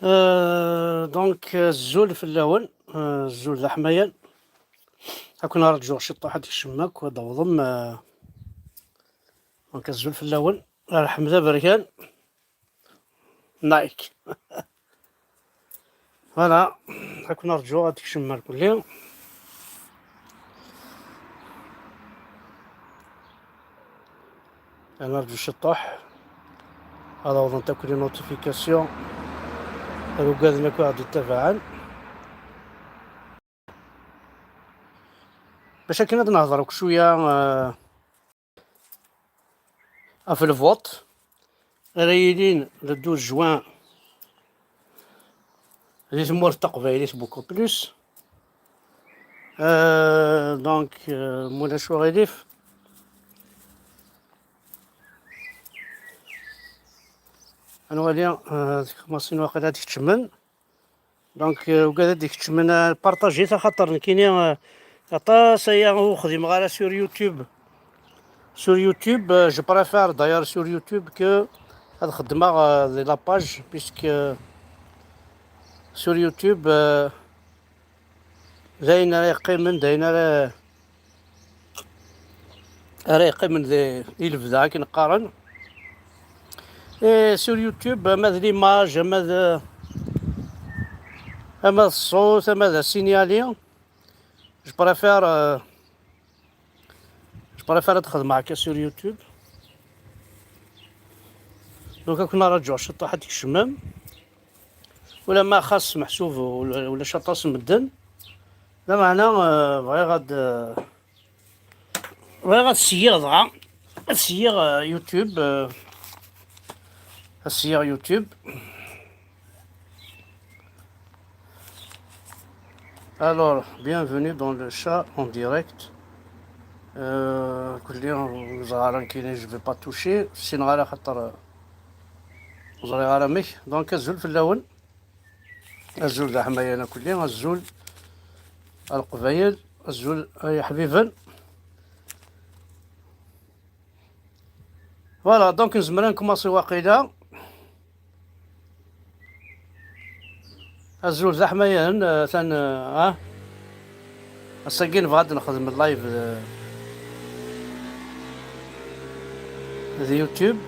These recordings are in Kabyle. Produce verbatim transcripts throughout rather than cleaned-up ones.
Euh, donc, euh, azul fell-awen, euh, azul d aḥmayan. Ad ken-rǧuɣ ciṭuḥ ad d-kecmem akk, ad d-awḍem, euh, donc, azul fell-awen. Rḥem d aberkan. Nike. Voilà. Ad ken-rǧuɣ ad d-kecmem ar kulli. Ad nerǧu ciṭuḥ. Ad awḍent akk les notifications. Ad ugaden akk ad d-ttabaɛen. Bac akken ad nehḍer akk cwiya, euh, ɣef lvuṭ ara yilin le douze juin di tmurt taqbaylit beaucoup plus. Euh, donc, euh, mulac uɣilif. Ad nwali, euh, tiqmasin waqila ad keččmen. Donc, euh, ugad ad d-ikeččmen, euh, partajit, axaṭer nekkini, euh, aṭas aya ur xdimeɣ ara sur YouTube. Sur YouTube, euh, je préfère d'ailleurs sur YouTube que ad xedmeɣ, euh, di la page, puisque sur YouTube, euh, d ayen ara yeqqimen, d ayen ara ara yeqqimen di, i lebda akken qqaren. Et sur YouTube, ama d l'image, ama d, ama d ṣṣut, ama d asignaler, je préfère, euh, je préfère ad xedmeɣ akka sur YouTube. Donc, ad ken-rǧuɣ ciṭuḥ ad tkecmem. Ulamma xas meḥsub ula-, ulac aṭas n medden. Lameɛna, euh, bɣiɣ ad, euh, bɣiɣ ad syiɣ dɣa. Ad syiɣ, euh, YouTube, euh, ad syiɣ YouTube. Alors, bienvenue dans le chat en direct. Euh, kulli, ur ẓriɣ ara nekkini, je vais pas toucher. Ssineɣ ara xaṭer, euh, ur ẓriɣ ara amek. Donc, azul fell-awen. Azul d aḥmayan a kulli, azul a Leqbayel, azul a yeḥbiben. Voilà, donc nezmer ad nkumaṣi waqila. Azul d aḥmayan, euh, tan, euh, ah. Ass-agi nebɣa ad nexdem live, euh, di YouTube.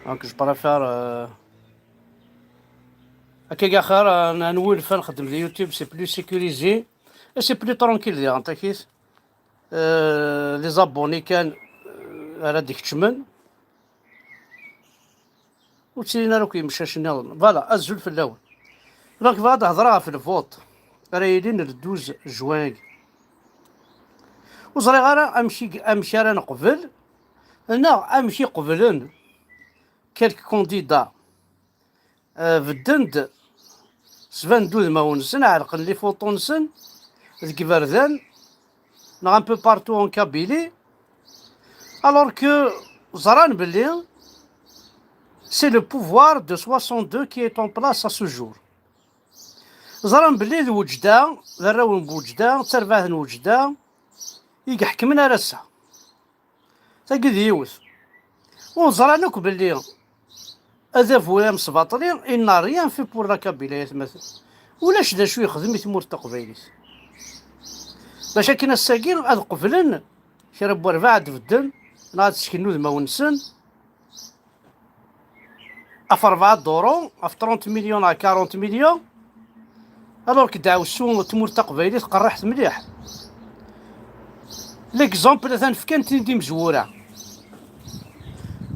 Donc, je préfère, euh, akka, axir, euh, n-, nwulef ad nexdem di YouTube, c'est plus sécurisé. Et c'est plus tranquille, diɣen, takit. Euh, les abonnés kan, euh, ara d-ikeččmen. Ur ttilin ara akk yemcac nniḍen. Voilà, azul fell-awen. Donc, bɣiɣ ad hedreɣ ɣef lvuṭ ara yilin le douze juin. Ur ẓriɣ ara amek i, amek ara neqbel, neɣ amek i qeblen quelques candidats. Euh, bedden-d, sban-d udmawen-nsen, ɛelqen les photos-nsen deg iberdan, neɣ un peu partout en Kabylie, alors que ẓran belli c'est le pouvoir de soixante-deux qui est en place à ce jour. Ẓran belli d Wejda, d arraw n Wejda, d tarbaɛt n Wejda i iḥekmen ar ass-a. Tagi d yiwet. Ur ẓran akk belli adabu amesbaṭli, il n'a rien fait pour la Kabylie, ay atmaten. Ulac d acu yexdem i tmurt taqbaylit. Bac akken ass-agi ad qeblen kra n warbaɛ ad bedden, neɣ ad sken udmawen-nsen, ɣef rebɛa duṛu, ɣef trente millions à quarante millions, alors que ddeɛwessu n tmurt taqbaylit qerriḥet mliḥ. L'exemple atan fkan-t-id imezwura.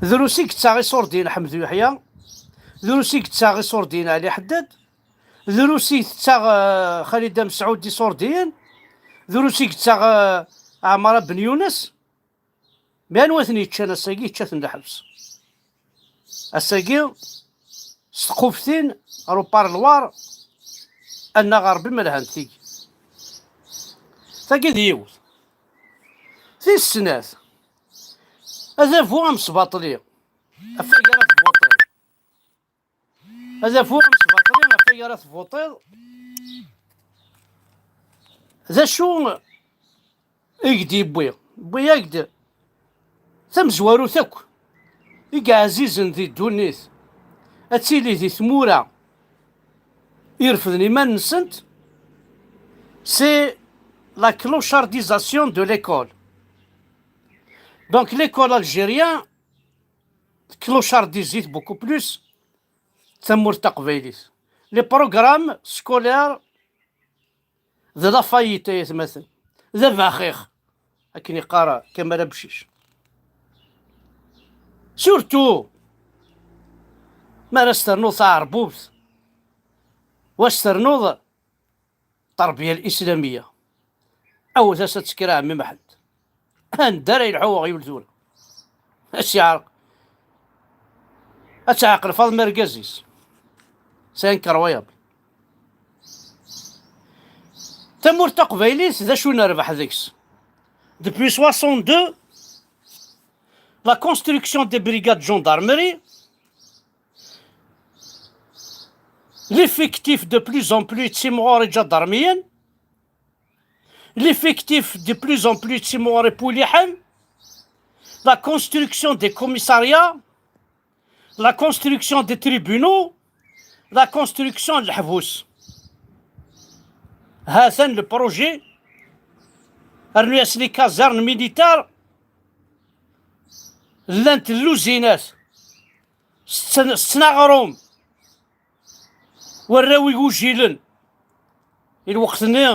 Drus i yettaɣ iṣurdiyen Ḥmed Uyeḥya, drus i yettaɣ iṣurdiyen Ɛli Ḥeddad, drus i tettaɣ, eh, Xalida Mesɛud iṣurdiyen, drus i yettaɣ, eh, Ɛmara Ben Yunes. Mi anwa ten yeččan ass-agi, yečča-ten lḥebs. Ass-agi, s tquftin ar uparlwar, annaɣ Ṛebbi ma lhant tigi. Tagi d yiwet. Tis snat, adabu amesbaṭli, ɣef wagi ara tvuṭiḍ. Adabu amesbaṭli ɣef wagi ara tvuṭiḍ. D acu i k-d-yewwi? Yewwi-yak-d tamezwarut akk. i yeɛzizen di ddunit ad tili di tmura irefden iman-nsent, c'est la clochardisation de l'école. Donc l'école algérienne clochardisée beaucoup plus tamurt taqbaylit. Les programmes scolaires d la faillite ay atmaten, d abaxix, akken yeqqar Kamal Abcic. Surtout ma ara s-ternuḍ taɛerbubt, wa s-ternuḍ tterbiya lislamiyya. Awet-as ad tekker a ɛemmi Mḥend. Anda ara yelḥu weɣyul tura? Ad s-yeɛreq. Ad teɛqel Faḍma argaz-is. C'est incroyable. Tamurt taqbaylit d acu nerbeḥ deg-s? Depuis soixante-deux, la construction des brigades de gendarmerie, l'effectif de plus en plus timɣur iǧadarmiyen, l'effectif de plus en plus timɣur ipuliḥen, la construction des commissariats, la construction des tribunaux, la construction de leḥbus. Ha-t-an le projet, rnu-yas les casernes militaires, llant lluzinat, s tten-, s tten aɣrum, warraw igujilen. I lweqt-nni,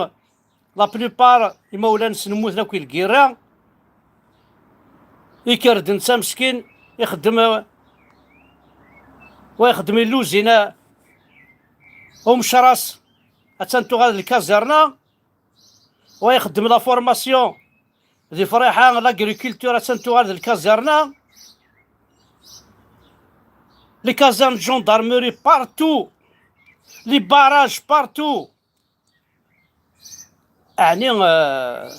la plupart imawlan-nsen mmuten akk i lgirra. Ikerden d tameskin, ixeddem, wa ixeddem i lluzina, umecras, attan tuɣal d lkazerna, wa ixeddem la formation, di Friḥa, l'agriculture, attan tuɣal d lkazerna. Les casernes de gendarmerie partout, les barrages partout. Ɛni, euh,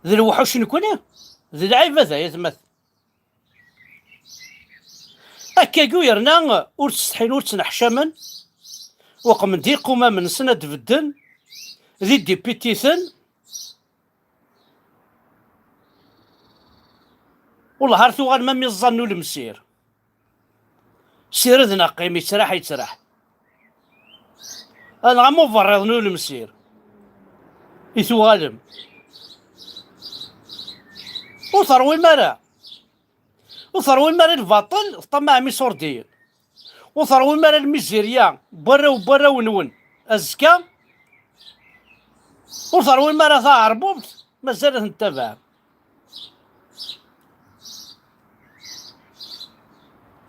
d lewḥuc nekkni? D lɛibad ay atmat. Akkagi yerna ur ttsetḥin, ur ttneḥcamen, uqmen-d iqumam-nsen ad bedden d idipititen. Wellah ar tuɣalem am iẓẓan n ulemsir. Sired neɣ qqim, yettraḥ, yettraḥ. Neɣ am uberriḍ n ulemsir i tuɣalem. Ur terwim ara. Ur terwim ara i lbaṭel, teṭṭamaɛem iṣurdiyen. Ur terwim ara lmizirya n warraw n warraw-nwen azekka. Ur terwim ara taɛerbubt, mazal ad ten-tabaɛem.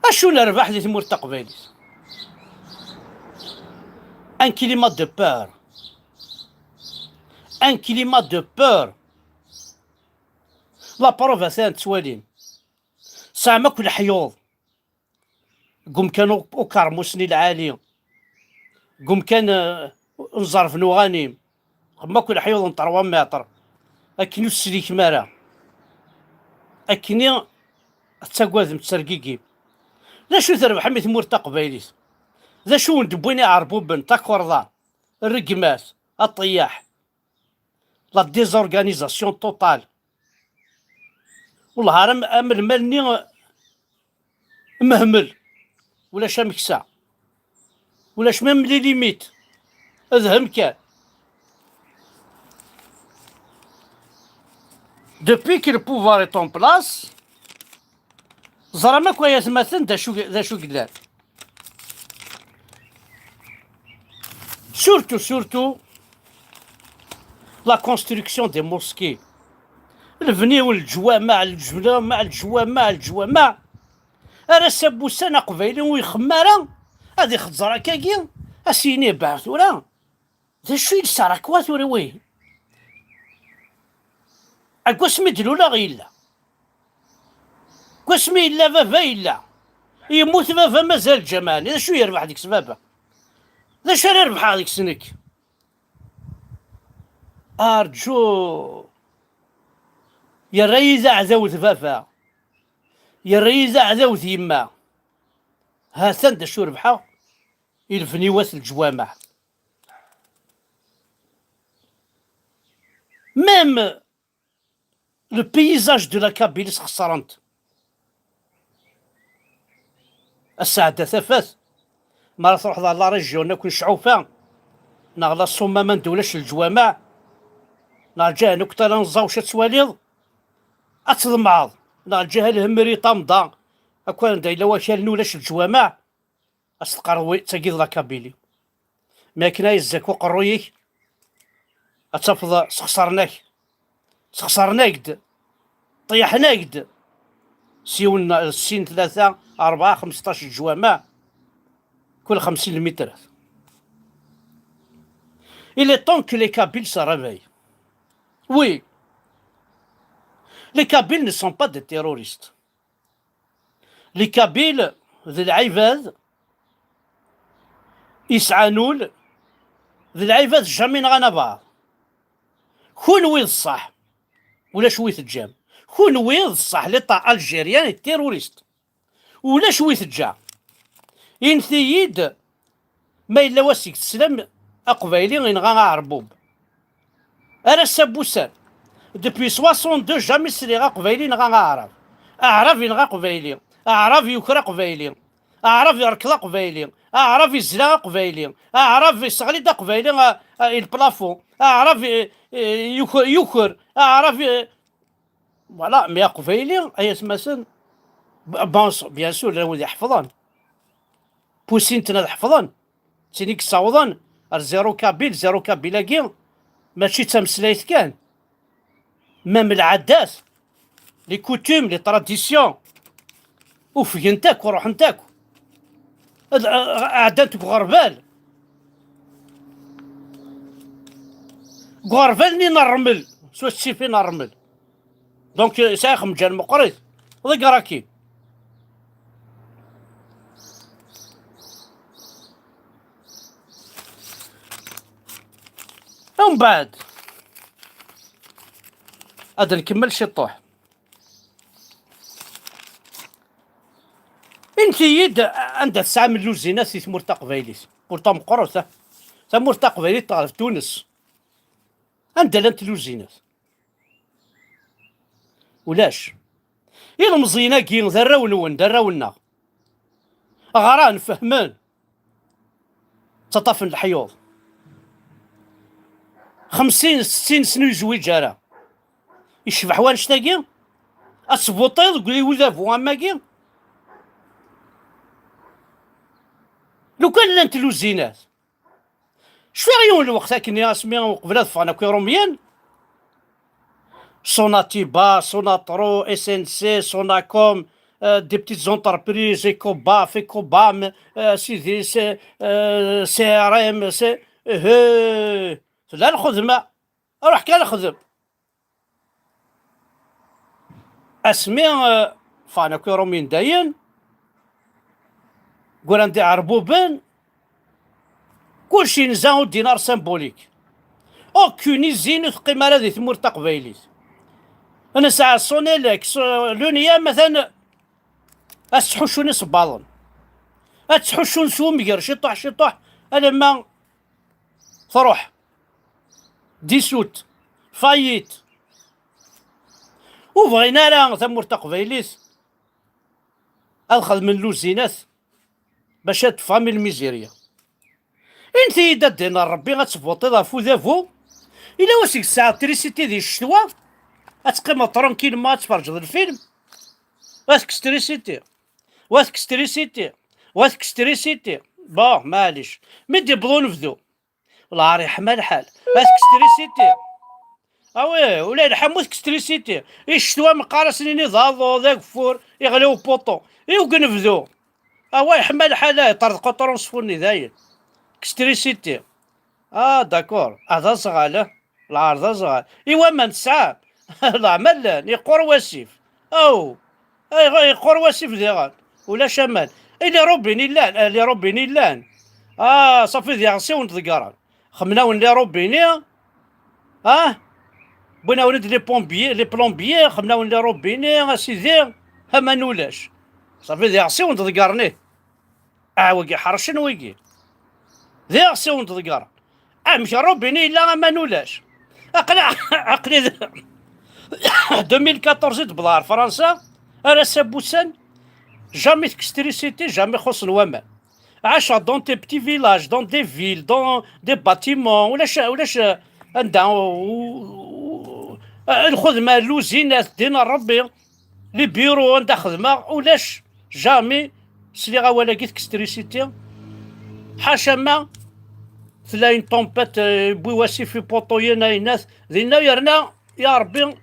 Acu nerbeḥ di tmurt taqbaylit? Un climat de peur. Un climat de peur. La preuve atan tettwalim. Tesɛam akk leḥyuḍ deg umkan u-, ukermus-nni lɛali, deg umkan, eh, n ẓẓerf n uɣanim, xdem akk leḥyuḍ n trois mètres, akken ur teslikem ara, akkenni tettagadem, tettergigim. D acu trebḥem i tmurt taqbaylit? D acu wen-d-wwin iɛerbuben, takerḍa, rregmat, aṭeyaḥ? La désorganisation totale. Wellah ar am, am lmal-nni mehmel. Ulac ameksa. Ulac même les limites. Adhem kan. Depuis que le pouvoir est en place, ẓram akk ay atmaten d acu, d acu yellan. Surtout, surtout, la construction des mosquées. Lebni n leǧwameɛ, leǧwameɛ, leǧwameɛ, leǧwameɛ. Ar ass-a n wussan aqbayli ur ixemm ara ad ixeẓẓer akkagi, ad s-yini, "Bah, tura, d acu i yelsa Rakwa tura wihin? Deg wasmi d-luleɣ yella. Deg wasmi yella baba yella. Yemmut baba mazal ǧameɛni. D acu yerbeḥ deg-s baba? D acu ara rebḥeɣ deg-s nekk?" Arǧu. Yerra-yi d aɛdaw d baba. Yerra-yi d aɛdaw d yemma. Ha-t-an d acu rebḥeɣ i lebniwat n leǧwameɛ. Même le paysage de la Kabylie sxeṣren-t. Assaɛda tafat. Mi ara truḥeḍ ɣer la région akk n Cɛufa, neɣ la Sommam anda ulac leǧwameɛ, neɣ lǧiha n Ukṭal Anẓaw, acu ad twaliḍ? Ad tḍemɛeḍ. Neɣ lǧiha n Lhemmeri, Tamḍa, akk anda yella wakal-nni ulac leǧwameɛ, ad s-teqqareḍ wi, d tagi d la Kabylie. Mi akken ay yezzi akk uqerruy-ik, ad tafeḍ sxeṣren-ak. Sxeṣren-ak-d. Ṭeyyḥen-ak-d. S yiwen, sin, tlata, rebɛa, xmesṭac leǧwameɛ. Kul xemsin lmitrat. Il est temps que les Kabyles se réveillent. Oui. Les Kabyles ne sont pas des terroristes. Les Kabyles d lɛibad yesɛan ul, d lɛibad jamais nɣan abaɛḍ. Kunwi d ṣṣeḥ, ulac wi teǧǧam. Kunwi d ṣṣeḥ, l'État algérien est terroriste. Ulac wi teǧǧa. Init-iyi-d ma yella wass i teslam Aqbayli inɣa aɛerbub. Ar ass-a n wussan. Depuis soixante-deux jamais sliɣ Aqbayli inɣa aɛrab. Aɛrab inɣa Aqbayli. Aɛrab yuker Aqbayli. Aɛrab yerkeḍ Aqbayli. Aɛrab izla Aqbayli. Aɛrab iseɣli-d Aqbayli, a, a, i le plafond. Aɛrab, e, e, yuker, yuker. Aɛrab, e, voilà, mais Aqbayli, ay atmaten. B-, bon, bien sûr, llan wid iḥefḍen. Pusin-ten ad ḥefḍen. D tin i yessawḍen ar zéro kabyle, zéro kabyle-agi, mačči d tameslayt kan. Même lɛadat, les coutumes, les traditions, ufgent akk, ruḥent akk. Ad, a-, a-, ɛeddant deg uɣerbal. Deg uɣerbal-nni n ṛṛmel, s wasif-nni n ṛṛmel. Donc, euh, sɛiɣ xemǧan meqqrit. Ḍegger akin. Umbeɛd, ad nkemmel ciṭuḥ. Init-iyi-d anda tesɛam lluzinat di tmurt taqbaylit. Pourtant meqqret, ha? Tamurt taqbaylit ɣef Tunes. Anda llant lluzinat? Ulac. Ilemẓiyen-agi d arraw-nwen, d arraw-nneɣ. Ɣran, fehmen. Ttaṭṭafen leḥyuḍ. Xemsin, settin sna ur yezwiǧ ara. Icbeḥ wanect-agi? Ad tbuṭiḍ deg udabu am wagi? Lukan llant lluzinat. Cfiɣ yiwen lweqt akkenni asmi uqbel ad ffɣen akk Iṛumyen, Sonatiba, Sonatro, S N C, Sonacom, euh, des petites entreprises, Ecoba, Fecobam, euh, sidi, c'est, euh, C R M, c'est, eh, tella lxedma. Ruḥ kan xdem. Asmi, euh, ffɣen akk Iṛumyen dayen, gran-d iɛerbuben, kulci yenza au dinar symbolique. Aucune usine ur teqqim ara di tmurt taqbaylit. Nesɛa Sonelec, So-, Lunia, matan ad ttḥuccun isebbaḍen. Ad ttḥuccun s umger, ciṭuḥ, ciṭuḥ, alamma truḥ. Dissoute. Faillite. Ur bɣin ara tamurt taqbaylit ad xedmen luzinat bac ad teffɣem i lmizirya. Init-iyi-d a ddin n Ṛebbi ad tbuṭiḍ ɣef udabu, ila wass i tesɛiḍ trisiti di ccetwa, ad teqqimeḍ tranquillement ad tferǧeḍ lfilm, wa tekkes trisiti, wa tekkes trisiti, wa tekkes trisiti. Bon, maɛlic. Mi d-yewweḍ unebdu, lɛar yeḥma lḥal. Ad tekkes trisiti. Awi, ula d lḥamu tekkes trisiti. I ccetwa meqqar asen-ini d aḍu, d ageffur, iɣli upuṭu. I ugenebdu. Awa, yeḥma lḥal, ah, yeṭṭerḍeq uṭrunṣfu-nni dayen. Kkes trisiti. Ah, d'accord. Ah, d aẓɣal, ah. Lɛar d aẓɣal. I waman tesɛam? Leɛma llan, yeqqur wasif. Aw! Ayɣer yeqqur wasif diɣen? Ulac aman. I les robinets llan, eh, les robinets llan. Ah, ṣafi d iɣsiwen ḍeggren. Xemlawen les robinets, ah? Wwin-awen-d les pompiers, les plombiers, xemlawen les robinets, a sidi, aman ulac. Ṣafi d iɣsiwen ḍeggren, ih. Ah, wigi ḥercen wigi. D iɣsiwen ḍeggren. Amek, Robini yella aman ulac? Aql-, aql-i d deux mille quatorze i d-wwḍeɣ ɣer Fransa, ar ass-a n wussan, Jamais tekkes trisiti, jamais xuṣṣen waman. Ɛaceɣ dans des petits villages, dans des villes, dans des bâtiments, ulac, ulac, euh, anda, u-, u-, euh, lxedma, l'usine, ad ddin n Rebbi, les bureaux, anda xedmeɣ, ulac, jamais sliɣ awal-agi tekkes trisiti. Ḥaca ma tella une tempête, euh, yewwi wasif ipuṭuyen, ayennat, dinna yerna, ya Rebbi,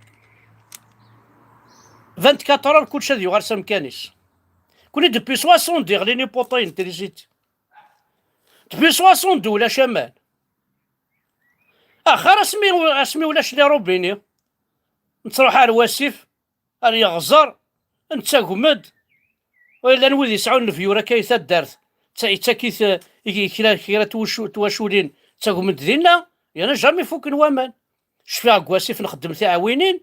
vingt-quatre heures, kullec ad yuɣal s amkan-is. Kuni depuis soixante ɣlin ipuṭuyen n trisiti. Depuis soixante ulac aman. Axir asmi, asmi ulac les robinets, nettruḥ ar wasif, ar yeɣẓer, nettagem-d. Wa llan wid yesɛun lebyur akka i taddart, tta-, yettak-it, eh, i kra, kra twaccu-, twaculin, ttagem-d dinna, yerna jamais fuken waman. Cfiɣ deg wasif nxeddem tiɛwinin,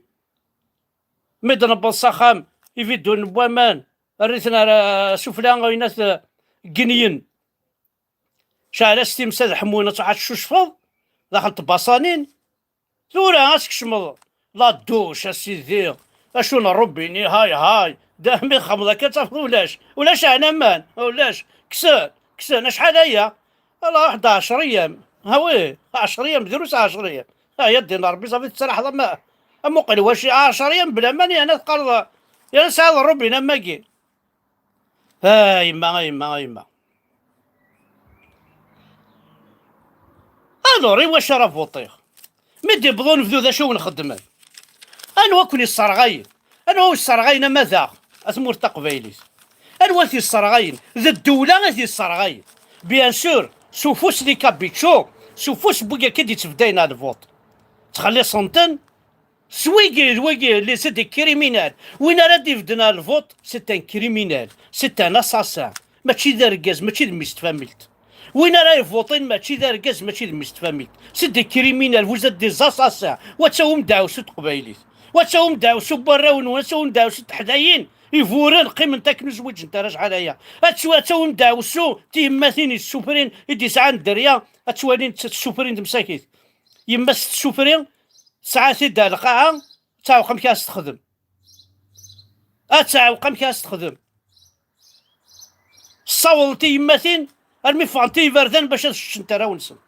mi d-newweḍ s axxam, ibidun n waman, rriten ar, eh, sufla, ayennat, eh, genyen. Ceɛl-as times ad ḥmun, ad tcucfeḍ daxel tbaṣanin. Tura ad tkecmeḍ la douche, a sidi, acu n rubini, hay, hay. Da mi txemmeḍ akka, ad tafeḍ ulac. Ulac ɛni aman, ulac. Kksen, kksen. Acḥal aya? Ala, waḥed ɛecr iyam. Ha wi, ɛecr iyam, drus ɛecr iyam. Aya ddin Rebbi, ṣafi tettraḥeḍ ama, amuqel waci, ɛecr iyam bla aman, yerna teqqareḍ, yerna tesɛiḍ rubini am wagi. A yemma, a yemma, a yemma. Alors, i wacu ara vuṭiɣ? Mi d-iwweḍ unebdu, d acu i wen-xeddmen? Anwa i ken-yesserɣayen? Anwa i yesserɣayen ama daɣ, a tmurt taqbaylit? Anwa i t-yesserɣayen? D ddewla i t-yesserɣayen. Bien sûr, s ufus n les capuchons, s ufus n wigi akka i d-yettbeddayen ar lvuṭ. Ttxelliṣen-ten, s wigi, d wigi, les, c'est des criminels. Win ara d-ibedden ar lvuṭ, c'est un criminel, c'est un assassin. Mačči d argaz, mačči d mmi-s n tfamilt. Win ara ivuṭin, mačči d argaz, mačči d mmi-s n tfamilt. C'est des criminels, vous êtes des assassins. Wa d tawem deɛwessu n teqbaylit. Wa d tawem deɛwessu n warraw-nwen, wa d tawem deɛwessu n teḥdayin. Iburen qqiment akken ur zwiǧent ara acḥal aya. Ad twa-, ad tawem deɛwessu n tyemmatin yessufrin i d-yesɛan dderya, ad twalin tt-, tessufrin temsakit. Yemma-s tessufri, tesɛa-t-id ar lqaɛa, ad teɛweq amek ara s-texdem. Ad teɛweq amek ara s-texdem. Ssawḍent tiyemmatin armi ffɣent i yiberdan bac ad ččent arraw-nsent.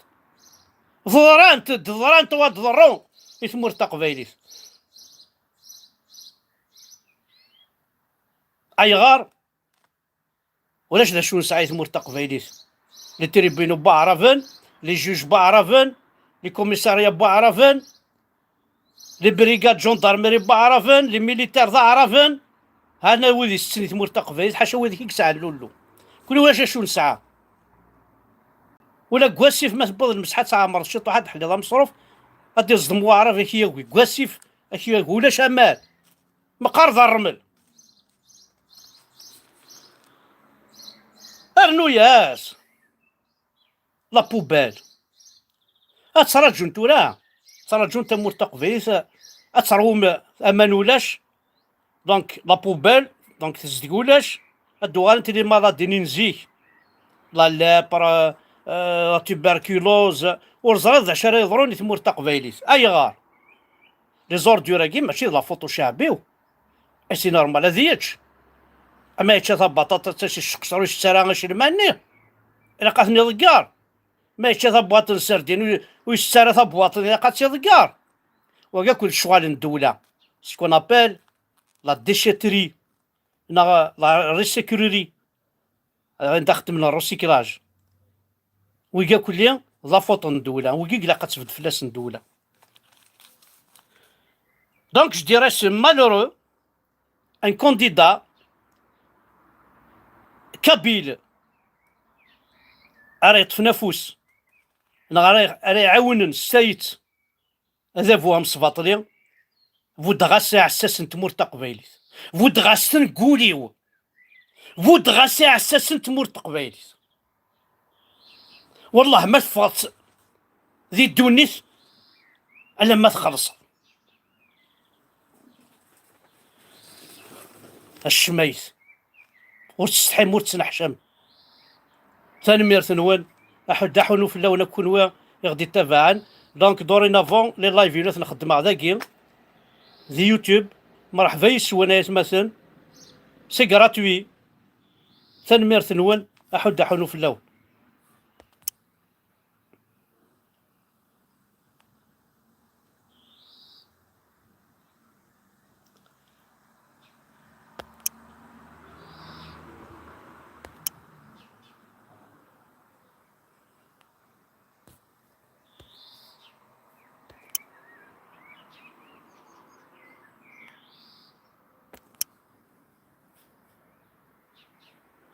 Ḍerrant-d, ḍerrant wa d-ḍerru i tmurt taqbaylit. Ayɣer? Ulac d acu nesɛa i tmurt taqbaylit. Les tribunaux n waɛraben, les juges n waɛraben, les commissariats n waɛraben, les brigades gendarmerie n waɛraben, les militaires d aɛraben. Hana wid isetten i tmurt taqbaylit, ḥaca wid i yesɛan lullu. Kul ulac acu nesɛa. Ula deg wasif ma tewweḍ lmesḥa ad tɛemreḍ ciṭuḥ, ad d-teḥliḍ ameṣruf, ad d-iẓdem waɛrab ad k-yagi. Deg wasif ad k-yagi, ulac aman. Meqqar d rrmel. Rnu-yas la poubelle. Ad ttraǧun tura, ttraǧun tamurt taqbaylit, ad terwum aman ulac, donc la poubelle, donc tezdeg ulac, ad d-uɣalent les maladies-nni n zik, la lèpre, euh, la tuberculose, ur ẓriɣ d acu ara yeḍrun i tmurt taqbaylit. Ayɣer? Les ordures-agi mačči d la faute n uceɛbi-w. Et c'est normal ad yečč. Ama yečča tabaṭaṭ, ad tt-yesseqcer, ur isett ara icelman-nni. Ilaq ad ten-iḍegger. Ma yečča tabwaṭ n serdin, ur, ur isett ara tabwaṭ, ilaq ad tt-iḍegger. Wagi akk d ccɣel n ddewla. Ce qu'on appelle la déchetterie, neɣ la recyclerie. Anda xeddmen recyclage. Wigi akk-lli d la faute n ddewla, wigi ilaq ad tbedd fell-asen ddewla. Donc, je dirais, c'est malheureux, un candidat kabyle ara yeṭṭfen afus, neɣ ara, ara iɛawnen s tayet adabu amesbaṭli, buddeɣ-as aɛessas n tmurt taqbaylit. Buddeɣ-as-ten deg wul-iw. Buddeɣ-as aɛessas n tmurt taqbaylit. Wellah ma teffɣeḍ di ddunit alamma txellṣeḍ. Acmayt. Ur tsetḥim, ur tettneḥcam. Tanemmirt-nwen. Aḥuddu aḥunu fell-awen akk kunwi i ɣ-d-ittabaɛen. Donc, dorénavant, les live-inu ad ten-xeddmeɣ dagi, di YouTube. Mreḥba yes-wen, ay atmaten. C'est gratuit. Tanemmirt-nwen, aḥud aḥunu fell-awen.